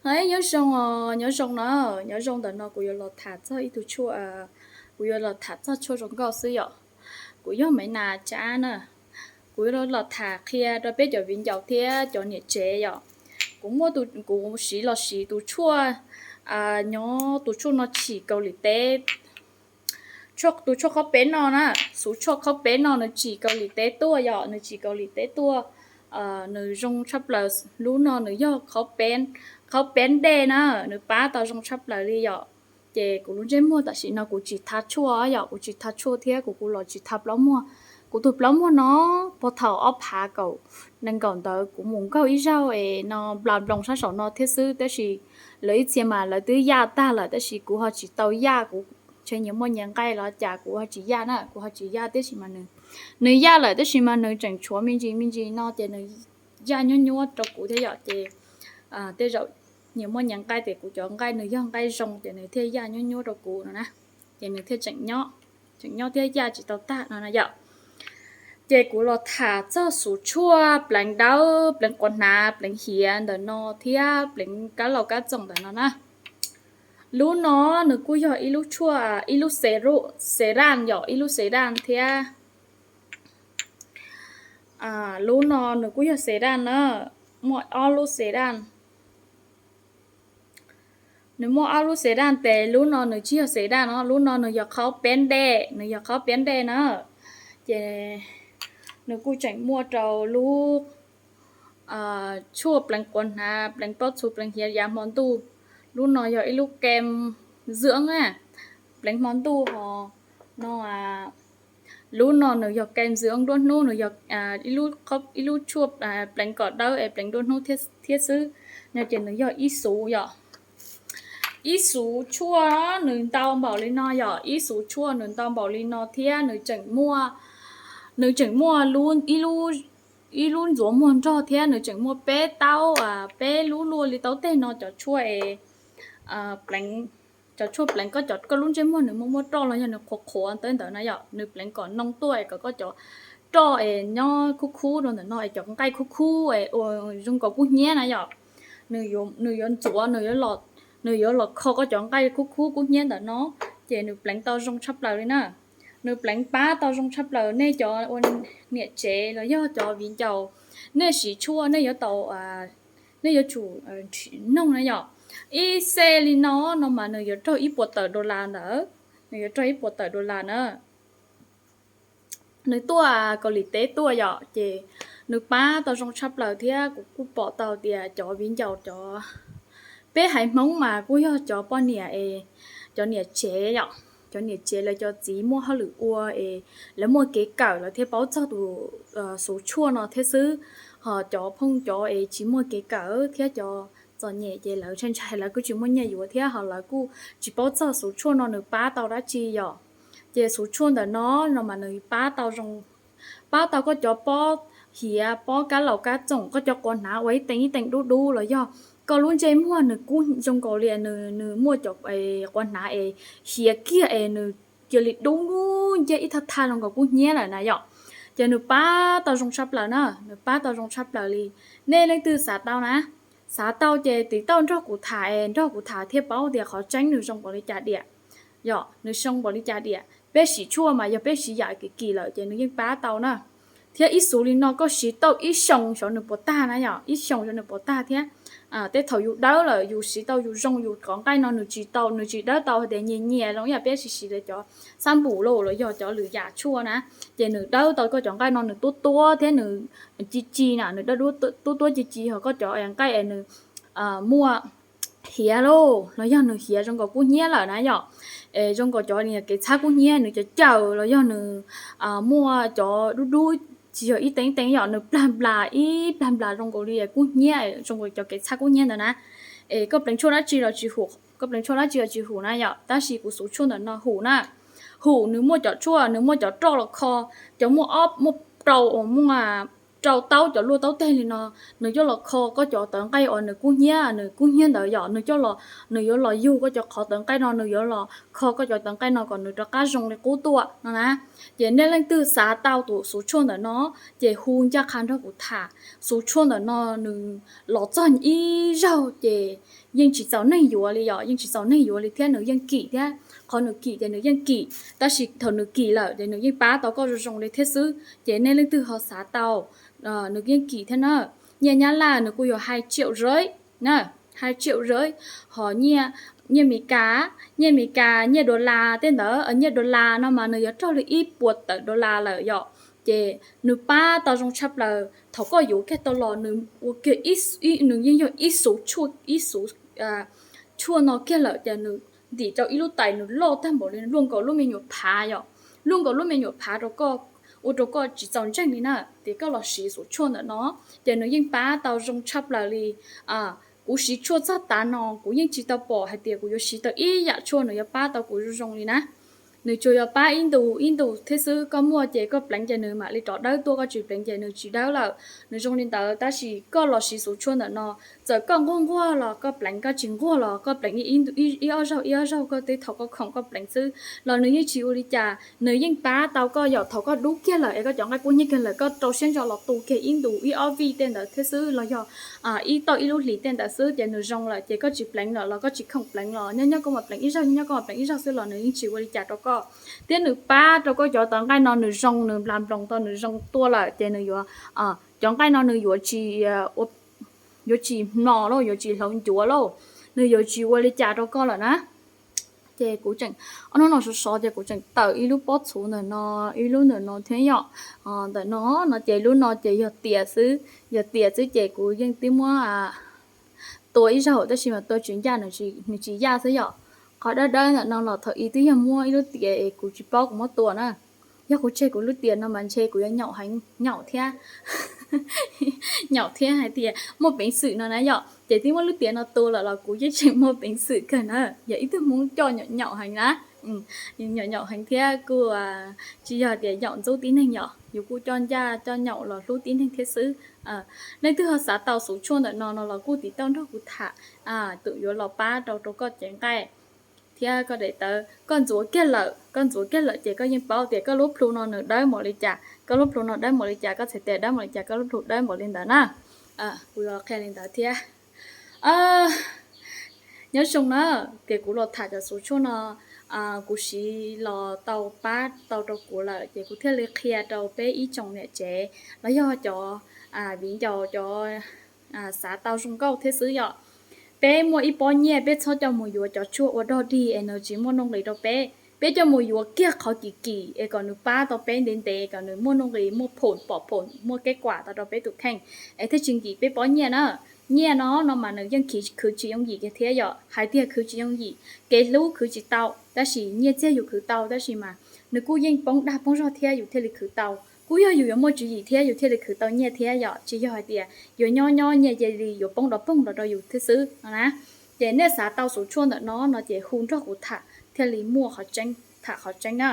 Ib, nyob zoo, nyob zoo na, nyob zoo. Ntawm no kuv yuav los tham txog ib tug tshuaj, kuv yuav los tham txog tshuaj zoo nkauj xwb yom. Kuv yog Maiv Nas Tsab na. Kuv yuav los tham qhia rau peb cov viv ncaus thiab cov niam tsev yom. Kuv muaj, kuv siv los siv tus tshuaj, nyob tus tshuaj no tsim Kaus Lim teb. Tus tshuaj qhaub peb no na, xuv tshuaj qhaub peb no nws tsim Kaus Lim teb tuaj yom, nws tsim Kaus Lim teb tuaj. Nws zoo tshaj plaws. Lub no nws yog qhaub peb dej na, nws pab tau zoo tshaj plaws li yom. Ces kuv lub ntsej muag tam sim no kuv tsis tha tshuaj yom, kuv tsis tha tshuaj thiab kuv kuj los tsis tha plaub muag. Kuv tus plaub muag no puag thaum ob phav kaum nees nkaum ntawd kuv mus nkaug ib zaug es no nplas nploos sab saum no thiab xwb, tab sis lawv ib txhia mas lawv twb yaj tag lawm, tab sis kuv ho tsis tau yaj, kuv ntshe nyias muaj nyias nqaij los cas kuv ho tsis yaj na, kuv ho tsis yaj, tab sis mas nws, nws yaj lawm tab sis mas nws tseem tshuav me ntsis me ntsis no ces nws yaj nyuab nyuab rau kuv thiab yom. Ces tej zaum nyias muaj nyias nqaij, ces kuv cov nqaij nws yog nqaij zoo ces nws thiaj yaj nyuab nyuab rau kuv no na, ces nws thiaj tseem nyob, tseem nyob thiab yaj tsis tau tag no na yom. Ces kuv los tham txog xuv tshuaj pleev dawb, pleev quas hnav, pleev hiav ntawm no thiab pleev kab laus kab txoom ntawm no na. Lub no nws kuj yog ib lub tshuaj, ib lub xeram yom, ib lub xeram thiab. Lub no nws kuj yog xeram na, muaj ob lub xeram. Nws muaj ob lub xeram, tes lub no nws tsis yog xeram no, lub no nws yog qhaub peb dej, nws yog qhaub peb dej na. Ces nws kuj tseem muaj rau lub tshuaj pleev quas hnav, pleev pob txhuv, pleev hiav yav hmo ntuj. Lub no yog ib lub kem dưỡng na, pleev hmo ntuj ho no. Lub no nws yog kem dưỡng nruab hnub, nws yog ib lub tshuaj pleev kom dawb es pleev nruab hnub thiab xwb no, ces nws yog ib xuv yom. Ib xuv tshuaj nws ntau npaum li no yom, ib xuv tshuaj nws ntau npaum li no thiab nws tseem muaj, nws tseem muaj ib lub ntxuav muag nrog thiab nws tseem muaj peb taub, peb lub luaj li taub teg no cov tshuaj es pleev, cov tshuaj pleev koj, koj lub ntsej muag nws muaj muaj roj los yog nws qhuav qhuav ntawd ntawd na yom, nws pleev kom noo tuaj es kom koj cov roj es nyob khub khub rau ntawm no es cov nqaij khub khub es ua zoo nkaus kub hnyiab na yom. Nws yuav ntxuav, nws yuav los kho koj cov nqaij khub khub kub hnyiab ntawm no, ces nws pleev tau zoo tshaj plaws li na. Nws pleev pab tau zoo tshaj plaws nej cov ua niam tsev los yog cov viv ncaus, nej siv tshuaj nej yuav tau, nej yuav tsum noog na yom. Ib xej li no no mas nws yuav raug ib puas tawm dollar ntawd, nws yuav raug ib puas tawm dollar na. Nws tuaj Kaus Lim teb tuaj yom, ces nws pab tau zoo tshaj plaws thiab kuv kuj pom tau tias cov viv ncaus cov, peb haiv Hmoob mas kuj yog cov poj niam es, cov niam tsev yom, cov niam tsev lawv cov txiv muaj hauj lwm ua es lawv muaj kev kawm lawv thiaj paub txog tus xuv tshuaj no thiab xwb. Ho cov phooj cov es tsis muaj kev kawm thiab cov txom nyem ces lawv ntshai ntshai lawv kuj tsis muaj nyiaj yuav thiab ho lawv kuj tsis paub txog xuv tshuaj no nws pab tau dab tsi yom. Ces xuv tshuaj ntawm no no mas nws pab tau zoo, pab tau koj cov pob hiav, pob kab laus kab txoom, koj cov quas hnav uas ib teev ib teev dub dub los yog koj lub ntsej muag nws kub zoo nkaus li nws muaj cov quas hnav es hiav kiag es nws cia li dub nciab ib thaj thaj zoo nkaus kub hnyiab lawm na yom. Ces nws pab tau zoo tshaj plaws na, nws pab tau zoo tshaj plaws li. Nej leej twg xav tau na, xav tau ces tiv tauj nrog kuv tham es nrog kuv tham thiaj paub tias qhov tseeb nws zoo npaum li cas diam. Yom, nws zoo npaum li cas diam, peb siv tshuaj mas yog peb siv yam kim kim lawm ces nws yeej pab tau na. Thiab ib xuv li no koj siv tau ib xyoos xyov nws puas tag na yom, ib xyoos xyov nws puas tag thiab. Tej thaum yus dawb lawm yus siv tau yus zoo yus cov nqaij no nws tsis tau, nws tsis dawb tau hais tias nyias nyias zoo ib yam peb siv siv cov xab npum los los yog cov lwm yam tshuaj na, ces nws dawb tau koj cov nqaij no nws tuab tuab thiab nws ci ci na, nws dawb tuab tuab ci ci ho koj cov nqaij es nws muaj hiav lauj los yog nws hiav zoo nkaus kub hnyiab lawm na yom. Es zoo nkaus cov niag kev txhab kub hnyiab nws cov cawm los yog nws muaj cov dub dub tsis yog ib teev teev yom, nws plag nplas ib plag nplas zoo nkaus li kub hnyiab, zoo nkaus cov kev txhab kub hnyiab ntawd na. Es koj pleev tshuaj dab tsi los tsis hum, koj pleev tshuaj dab tsi los tsis hum na yom, tab sis kuv xuv tshuaj ntawm no hum na. Hum nws muaj cov tshuaj, nws muaj cov roj los kho, cov muaj ob muaj rau uas muaj rau taub cov luaj taub teg li no, nws coj los kho koj cov tawv nqaij uas nws kub hnyiab, nws kub hnyiab ntawd yom, nws coj los, nws yuav los yug koj cov qhov tawv nqaij no, nws yuav los kho koj cov tawv nqaij no kom nws rov qab zoo li qub tuaj no na. Ces nej leej twg xav tau tus xuv tshuaj ntawm no, ces hu ncaj qha nrog kuv tham. Xuv tshuaj ntawm no nws los txog ib zaug ces yeej tsis txaus neeg yuav li yom, yeej tsis txaus neeg yuav li thiab nws yeej kim thiab. Qhov nws kim ces nws yeej kim, tab sis thaum nws kim lawm ces nws yeej pab tau koj zoo zoo li thiab xwb. Ces nej leej twg ho xav tau, nws yeej kim thiab na. Nyiaj Nyab Laj nws kuj yog hai triệu rưỡi na, hai triệu rưỡi. Ho nyiaj, nyiaj Meskas, nyiaj Meskas, nyiaj dollar tej ntawd, nyiaj dollar no mas nws yuav raug li ib puas tawm dollar lawm yom. Ces nws pab tau zoo tshaj plaws, thaum koj yuav kiag tau los nws ua kiag, nws yeej yog ib xuv tshuaj, ib xuv tshuaj no kiag lawm ces nws ntim rau ib lub tais nws loj tag npaum li luaj nkaus lub me nyuam phav yom, luaj nkaus lub me nyuam phav rau koj, ua rau koj tsis txaus ntseeg li na. Ces koj los siv xuv tshuaj ntawm no ces nws yeej pab tau zoo tshaj plaws li. Kuv siv tshuaj txog tav no kuv yeej tsis tau pom hais tias kuv yuav siv tau ib yam tshuaj nws yuav pab tau kuv zoo zoo li na. Nws tsuas yog pab ib ntus ib ntus thiab xwb, koj muaj ces koj pleev ces nws mam li rov dawb tuaj, koj tsis pleev ces nws tsis dawb lawm. Nws zoo li ntawd, tab sis koj los siv xuv tshuaj ntawm no, txawm koj nquag nquag los koj pleev, koj tsis nquag los koj pleev ib ob zaug ib ob zaug, koj teb thaum koj khoom koj pleev xwb los nws yeej tsis ua li cas, nws yeej pab tau koj yom. Thaum koj dub kiag lawm es koj cov nqaij kub hnyiab kiag lawm, koj rau siab ntso los tu kiag ib ntus ib ob vij tej ntawd thiab xwb los yog ib toj ib lub hlis tej ntawd xwb ces nws zoo lawm, ces koj tsis pleev lawm los koj tsis khoom pleev los nyob nyob koj mam pleev ib zaug, nyob nyob koj mam pleev ib zaug xwb los nws yeej tsis ua li cas rau koj. Thiab nws pab rau koj cov tawv nqaij no nws zoo, nws nplas nploos tau nws zoo tuaj lawm ces nws yuav, cov nqaij no nws yuav tsis, yuav tsis hmlos lauj, yuav tsis hlauv ncuav lauj, nws yuav tsis ua li cas rau koj lawm na. Ces kuv tseem, ob hnub no sov sov ces kuv tseem tawm ib lub pob txhuv ntawm no, ib lub ntawm no thiab yom. Ntawm no no ces lub no ces yog tias xwb, yog tias xwb ces kuv yeej twb muab tua ib zaug tab sis mas tua tsis ncaj, nws tsis yaj xwb yom. Qhov dawb dawb ntawm no los thaum ub twb yog muab ib lub tias es kuv tsis paub kuv muab tua na. Yog kuv tseg kuv lub tias no mas ntshe kuv yuav nyaum heev, nyaum thiab, nyaum thiab hais tias muaj peev xwm no na yom. Ces twb muab lub tias no tua lawm los kuv yeej tseem muaj peev xwm kawg na. Yog ib tug Hmoob coj nyaum nyaum heev na, nyaum nyaum heev thiab kuj tsis yog tias nyaum ntxub tib neeg yom, yus kuj coj ncaj coj nyaum los hlub tib neeg thiab xwb. Leej twg ho xav tau xuv tshuaj ntawm no no los kuj tiv tauj nrog kuv tham, tus yuav los pab rau rau koj cev nqaij thiab koj daim tawv. Koj ntxuav kiag lawm, koj ntxuav kiag lawm ces koj yeej paub tias koj lub plhu no nws dawb npaum li cas, koj lub plhu no dawb npaum li cas, koj txhais tes dawb npaum li cas, koj lub plhu dawb npaum li ntawd na. Kuv yuav qhia li ntawd thiab. Nyob zoo na, tias kuv los tham cov xuv tshuaj no, kuv siv los tau pab tau rau kuv lawm ces kuv thiaj li qhia rau peb ib tsoom niam tsev los yog cov viv ncaus cov xav tau zoo nkauj thiab xwb yom. Peb muaj ib pob nyiaj peb txhob coj mus yuav cov tshuaj ua dog dig es nws tsis muaj nuj nqis rau peb. Peb coj mus yuav kiag qhov kim kim es kom nws pab tau peb ntev ntev, kom nws muaj nuj nqis, muaj phoom pom phoom, muaj kev kuam tau rau peb tus kheej es thiaj tsis nkim peb pob nyiaj na. Nyiaj no no mas nws yeej khwv tsis yooj yim kiag thiab yom. Hais tias khwv tsis yooj yim, kev hlub khwv tsis tau, tab sis nyiaj txiag yus khwv tau, tab sis mas nws kuj yeej poob dag poob zog thiab yus thiaj li khwv tau. Kuj yog yus yuav muaj tswv yim thiab yus thiaj li khwv tau nyiaj thiab yom, tsis yog hais tias yuav nyob nyob nyiaj cia li yuav poob dov poog los rau yus thiab xwb no na. Ces nej xav tau xuv tshuaj ntawm no no ces hu nrog kuv tham thiaj li muaj qhov tseeb, tham qhov tseeb na.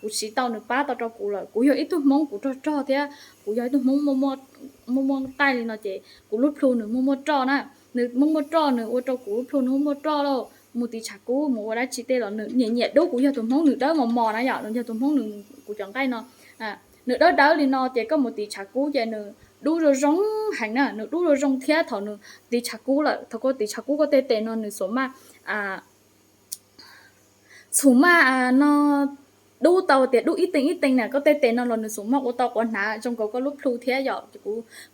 Kuv siv tau nws pab tau rau kuv lawm. Kuv yog ib tug Hmoob kuv rog rog thiab kuv yog ib tug Hmoob muaj muaj nqaij li no ces kuv lub plhu nws muaj muaj roj na. Nws muaj muaj roj nws ua rau kuv lub plhu nws muaj muaj roj lauj. Mus tiv tshav kub mus ua dab tsi tej los nws nyiam nyiam dub. Kuv yog tus Hmoob nws dawb mos mos na yom, nws yog tus Hmoob nws, kuv cov nqaij no nws dawb dawb li no ces koj mus tiv tshav kub ces nws dub zoo zoo heev na, nws dub zoo zoo thiab thaum nws tiv tshav kub lawm, thaum koj tiv tshav kub koj tej tes no nws xum maj, xum maj no dub tau tias dub ib teev ib teev na, koj tej tes no los nws xum maj ua tau quav hnav zoo nkaus koj lub plhu thiab yom.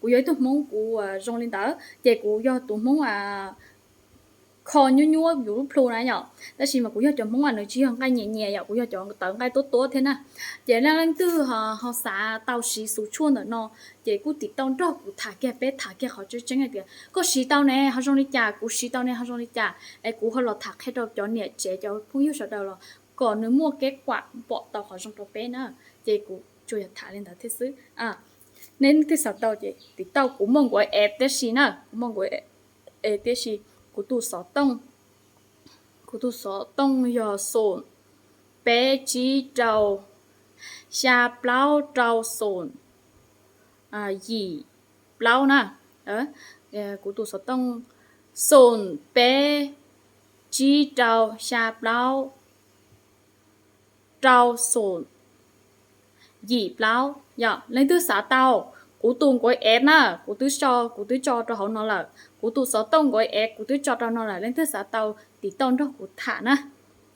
Kuv yog ib tug Hmoob kuv zoo li ntawd ces kuv yog tus Hmoob kho nyuab nyuab yus lub plhu na yom. Tab sis mas kuv yog cov Hmoob nws tsis yog nqaij nyias nyias yom, kuv yog cov tawv nqaij tuab tuab thiab na. Ces leej leej twg ho xav tau siv xuv tshuaj ntawm no ces kuj tiv tauj nrog kuv tham kiag, peb tham kiag qhov tseeb tseeb hais tias koj siv tau ne ho zoo li cas, kuv siv tau ne ho zoo li cas es kuv ho los tham qhia rau cov niam tsev cov phooj ywg sawv daws los kom nws muaj kev kuam pom tau qhov zoo rau peb na. Ces kuv tsuas yog tham li ntawd thiab xwb. Nej leej twg xav tau ces tiv tauj kuv muaj nkuav es tib si na, kuv muaj nkuav es tib si. Kuv tus xov tooj, kuv tus xov tooj yog xoom peb tsib rau xya plaub rau xoom yim plaub na. Kuv tus xov tooj xoom peb tsib rau xya plaub rau xoom yim plaub. Yog leej twg xav tau kuv tus Nkuav Ev na, kuv twb so, kuv twb tso rau hauv no lawm. Kuv tus xov tooj Nkuav Ev kuv twb tso rau no lawm, leej twg xav tau tiv tauj nrog kuv tham na.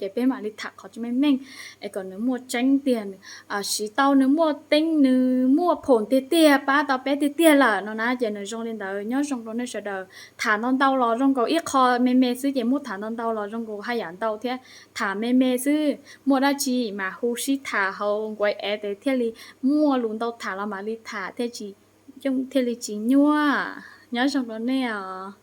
Ces peb mam li tham qhov tsis meej meej es kom nws muaj tseeb tiag, siv tau nws muaj teeb nws muaj phoom tiag tiag pab tau peb tiag tiag lawm no na. Ces nws zoo li ntawd, nyob zoo rau nej sawv daws. Tham ntau ntau los zoo nkaus, ib qho me me xwb ces muab tham ntau ntau los zoo nkaus haj yam ntau thiab. Tham me me xwb, muaj dab tsi mas hu sib tham hauv Nkuav Ev ces thiaj li muaj lus ntau tham los mam li tham thiaj tsis, thiaj li tsis nyuaj. Nyob zoo rau nej os.